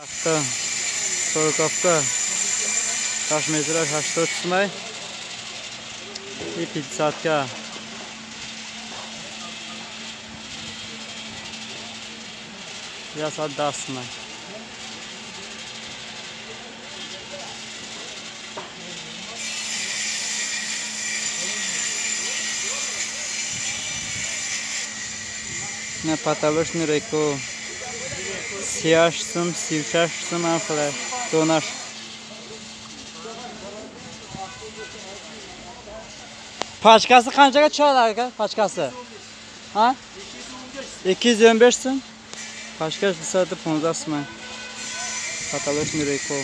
Paxta сороковка 6 метраш 80 сумай и 50-ка. 110 сумай. На потолочный реку 38 сум, 36 сум анхле донаш. Пачкасы qanchaga tushadi aka? Пачкасы? Ha? 215 сум. Пачкасы 215 сум. Потолочный реку.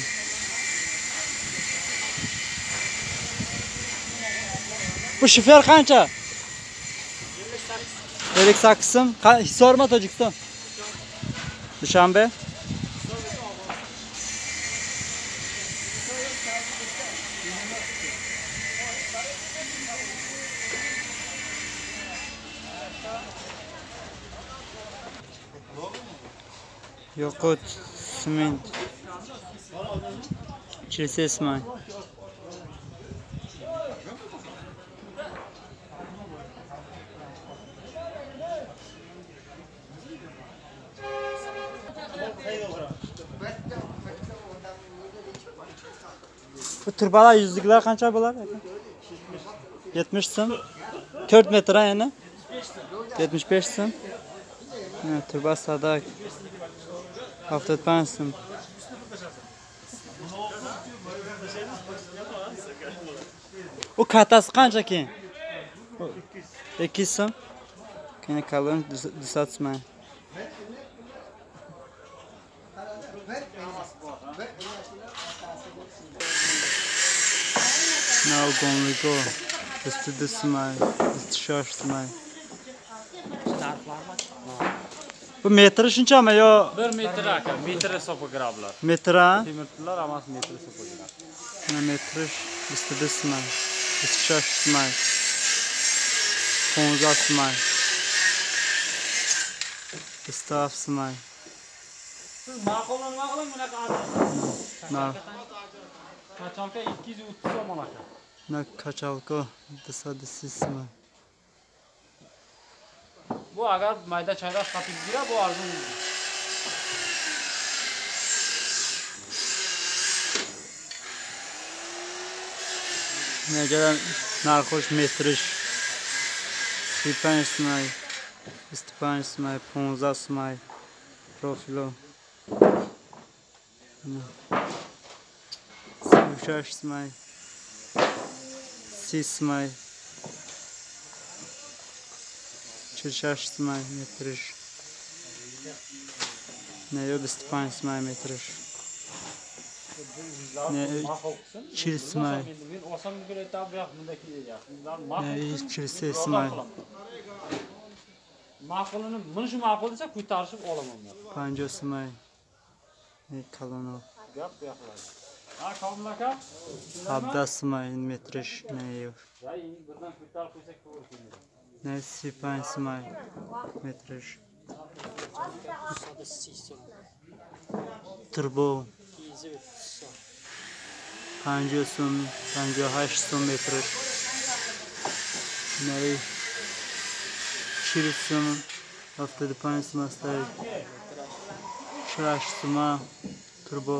Bu şifer qancha? 58 so'm. Hisormi Tojikiston? Dushanbe. Yoqut sement 43 so'm. Bu turbalar yüzlükler qancha bo'lar aka? 70 so'm. 4 metr yana. 75 so'm. Mana turba sadak 75 so'm. U kattasi qancha keyin? 200 so'm. Keyin kalon 200 so'm. Navgonligo 22 so'm, 26 so'm. Bu metri shunchami yo? 1 metr aka, metr hisobga kiradilar. Metr ha? Temir pullar hammasi metr hisobga kiradi. Mana metri 22 so'm, 26 so'm, 15 so'm, 27 so'm. Siz ma'qulmi, nima qiling bunaqa arzon? Kachalka 230 so'm aka. Na kachalka 230 so'm. Bu agar mayda chayda sotib gira, bu arzon. Negadan narxosh metrish 35 so'm, 25 so'm, 15 so'm profilo. 36 so'm, 30 so'm, 46 so'm metrish. Ne yo 25 so'm metrish. Ne 40 so'm. Ne 43 so'm. Ma'qulini, mana shu ma'qul desa ko'tarishib olaman men. 50 so'm. Ne kalonu. Gap bu yoqlar. Ha, Komil aka? 17 so'm metrish ne yo. Birdan ko'tarib qo'ysak to'g'ri keladi. Ne 35 so'm metrish. Turbo 50 so'm, 58 so'm metrish. Ne 40 so'm, 75 so'm astar. 48 so'm turbo.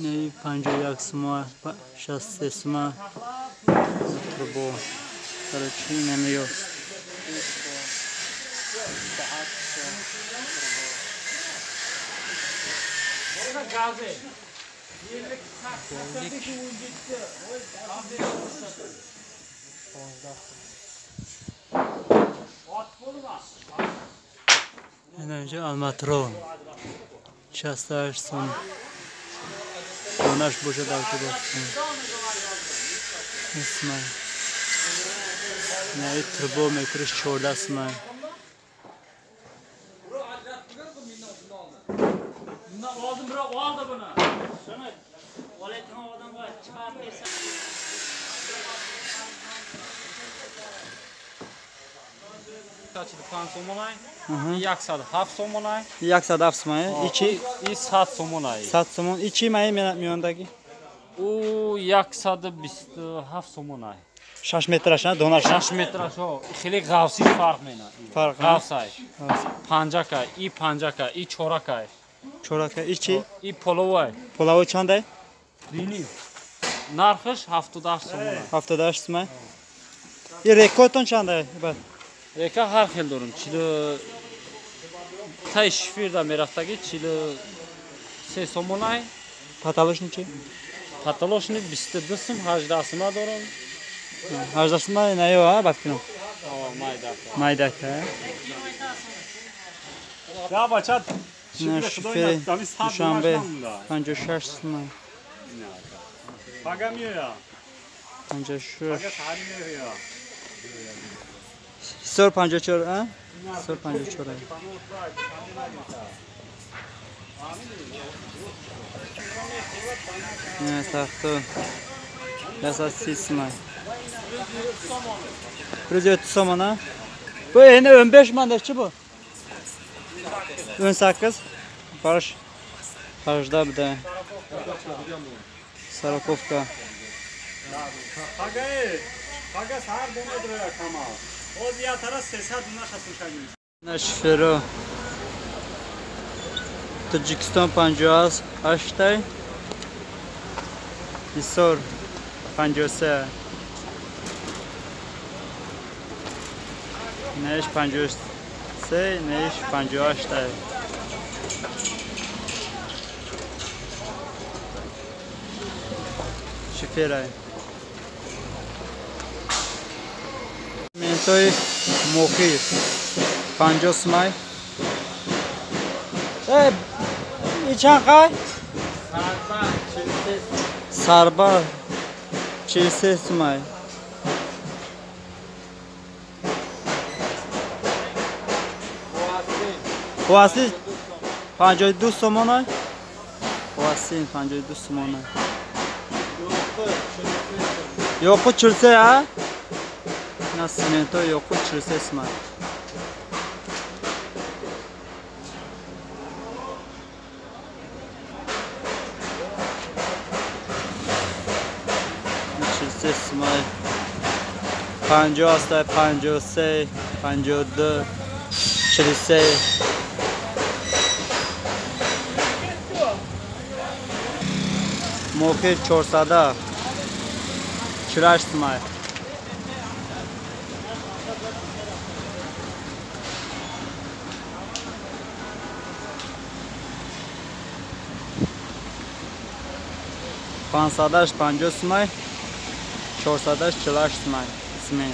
Ne 51 so'm, 63 so'm turbo. Короче, nima yo'q. Enerji Almatro 68 so'm. Donash bo'sha davki bo'pti. Ismay. Ne turbo metrish 14 so'm. Bundan oldin birov oldi buni. Shuni olayotgan odamga chiqarib bersa. 145 сомонай. 107 сомонай. 107 сомонай. Ичи 100 сомонай. 100 сомон. Ичи май миёндаги? У 127 сомонай. 6 метраш, на донаш. 6 метраш, хеле ғавси фарқ мена. Фарқ. Ғавсай. Панҷакай, и панҷакай, и чоракай. Чоракай, и чи? И половай. Половой чандай? Дини. Нархиш 78 сомон. 78 сомон. И рекотон чандай? Река ҳар хел дорум. 40 тай шифирда мерафтаги 43 сомонай. Паталошни чи? Паталошни 22 сом, 18 сом дорум. 18 сом на ё, а, бафкинам. Майдака. Я бачат. Шифери Душанбе 56 сом. Пага мея. 56. 154, а? 154. Не, тахто. 130 сом. 130 сом, а? Bu endi 15 mandachi bu. 18. Barış. Qarshida bir da. Сороковка. Пага сар бомедра камал. Оз я тарас 300 наша слушание. На шиферо. Тоҷикистон 58, Ҳисор 53. Неш 53, неш 58. Шиферай. Ментои мохир 50 сомай. И чанд қай? Сарба 43 сомай. Қуаси 52 сомонай. Қуаси 52 сомонай. Yo'qi 43, а? На сменто yo'qi 43 сомай. Сомай. 50 аста, 53, 52, 43. Мохир 400 48 сомай. Пансадаш 50 сомай, 448 сомай. Смен.